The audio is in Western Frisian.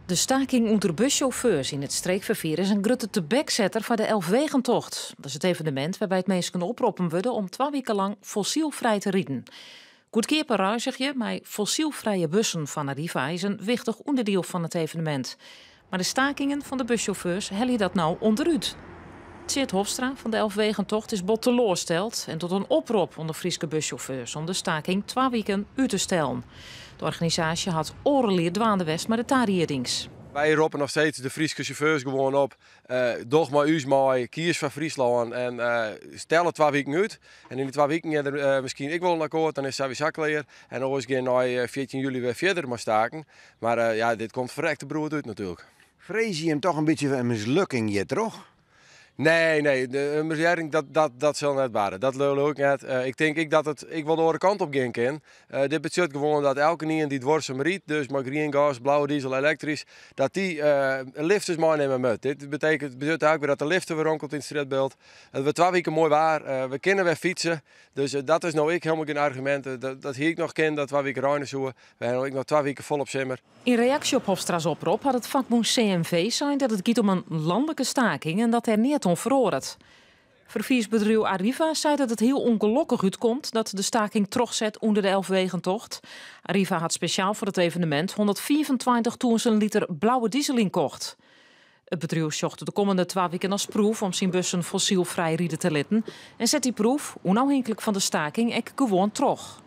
De staking ûnder bussjauffeurs yn it streekferfier is in grutte tebeksetter foar de Elfwegentocht. Dat is it evenemint wêrby't minsken oproppen wurde om 2 wiken lang fossylfrij te riden. Goedkeaper reizgje mei fossylfrije bussen fan Arriva is in wichtich ûnderdiel fan it evenemint. Mar de stakingen fan de bussjauffeurs helje dat no ûnderút. Tjeerd Hofstra fan de Elfwegentocht is bot teloarsteld en docht in oprop oan de Fryske bussjauffeurs om de staking 2 wiken út te stellen. De organisaasje hat oardel jier dwaande west mei de tariedings. Wy roppe noch steeds de Fryske sjauffeurs gewoan op. Doch mei ús mei, kies foar Fryslân en stel it 2 wiken út. En yn dy 2 wiken is der miskien ek wol in akkoart, dan is sawiesa klear. En oars gean nei 14 july wer fierder mei staken. Mar ja, dit komt ferrekte beroerd út natuerlik. Freegje jim dochs in bytsje in mislukking hjir troch? Nee, de mislukking, dat sil net barre. Dat leau ik net. Ik tink ek dat it ek wol de oare kant op gean kin. Dit betsjut gewoan dat elkenien dy't duorsum rydt, dus mei grien gas, blauwe diesel, elektrysk, dat dy lifters meinimme moat. Dit betsjut ek wer dat de lifter wer rûnkomt yn it strjitbyld. It wurdt 2 wiken moai waar, we kinne wer fytse. Dus dat is no ek hielendal gjin argumint. Dat hie ek noch kinnen dat 2 wiken reine soe. We hawwe ek noch 2 wiken folop simmer. Yn reaksje op Hofstra's oprop hat it fakbûn CNV sein dat it giet om in lanlike staking en dat der neat oan feroaret. Ferfiersbedriuw Arriva sei dat it hiel ûngelokkich útkomt dat de staking trochset ûnder de Elfwegentocht. Arriva hat spesjaal foar it evenemint 125.000 liter blauwe diesel ynkocht. It bedriuw sjocht de kommende 2 wiken as proef om syn bussen fossylfrij ride te litten en set dy proef, ûnôfhinklik fan de staking, ek gewoan troch.